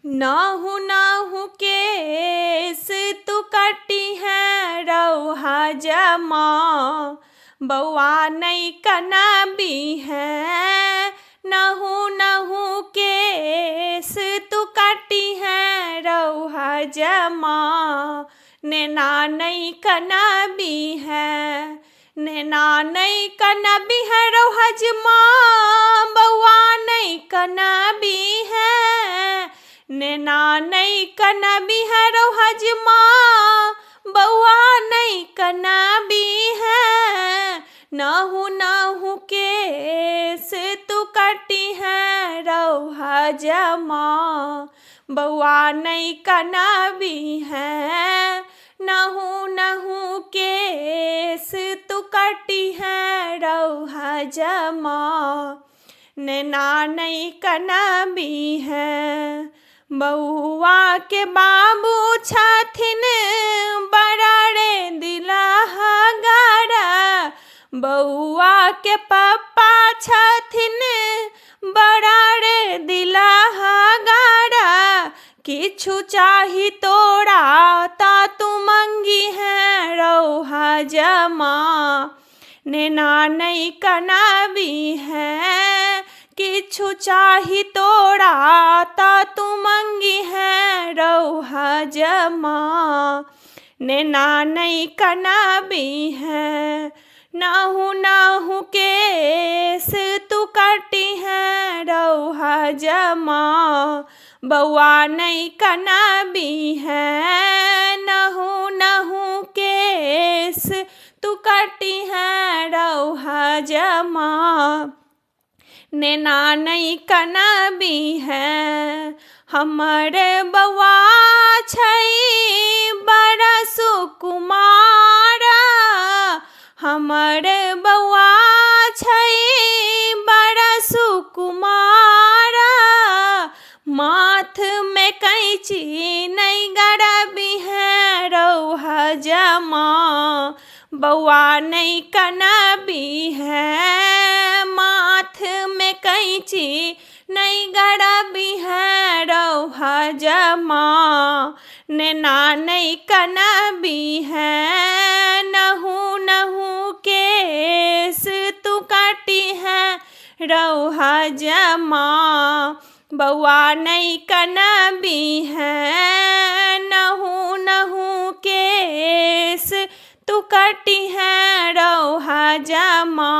नाहु नाहु केस तू काटी है रौहा जमा, बौआ नहीं कनाबी है। नहु नहु केस तू काटी है रौहा जमा, नेना नहीं कनाबी है। नेना नहीं कनाबी है रौहा जमा, बौआ नहीं कनाबी है। नेना नहीं कनाबी है रौहा जमा, बौआ नहीं कनाबी है। नाहु नाहु केस तू काटी है रौहा जमा, बौआ नहीं कनाबी है। नाहु नाहु केस तू काटी है रौहा जमा, नैना नहीं कनाबी है। बौआ के बाबू छथिन बड़ा रे दिलहा गारा, बौआ के पप्पा छथिन बड़ा रे दिलहा गारा। किछु चाही तोरा ता तू मंगी है रौहा जमा, नेना नहीं कनाबी है। किछु चाही तोरा ता तू मंगी है रौहा जमा, नेना नहीं कनाबी है। नाहु नाहु केस तू काटी है रौहा जमा, बौआ नहीं कनाबी है। नाहु नाहु केस तू काटी है रौहा जमा, नेना नहीं कनाबी है। हमर बौआ छै बड़ा सुकुमारा, हमर बौआ छै बड़ा सुकुमारा। माथ में कैंची नहीं गड़बी है रौहा जमा, बौआ नहीं कनाबी है। माथ में कैंची नहीं गड़बी है रौहा जमा, नेना नहीं कनाबी है। नहु नहु केस तू काटी है रौहा जमा, बौआ नहीं कनाबी है। नहु नहु केस तू काटी है रौहा जमा,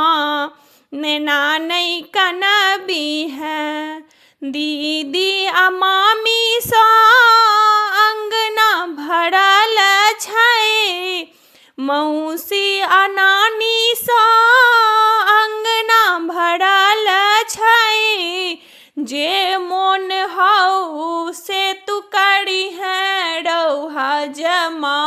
नेना नहीं कनाबी है। दीदी आ मामी सँ अंगना भरल छै, मौसी आ नानी सँ अंगना भरल छै। जे मोन हौ से तू करी है रौहा जमा,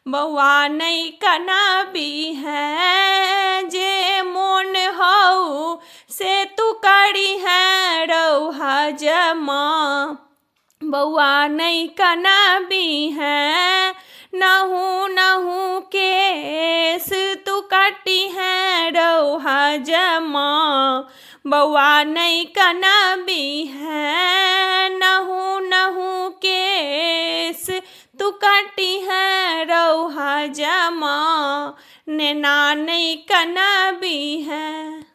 बौआ नहीं कनाबी है। जे मोन हौ से तू करी है रौहा जमा, बौआ नहीं कनाबी है। नहु नहु केस तू काटी है रौहा जमा, बौआ नहीं कनाबी है। नहु नहु केस तू काटी है रौहा जमा, नेना नहीं कनाबी है।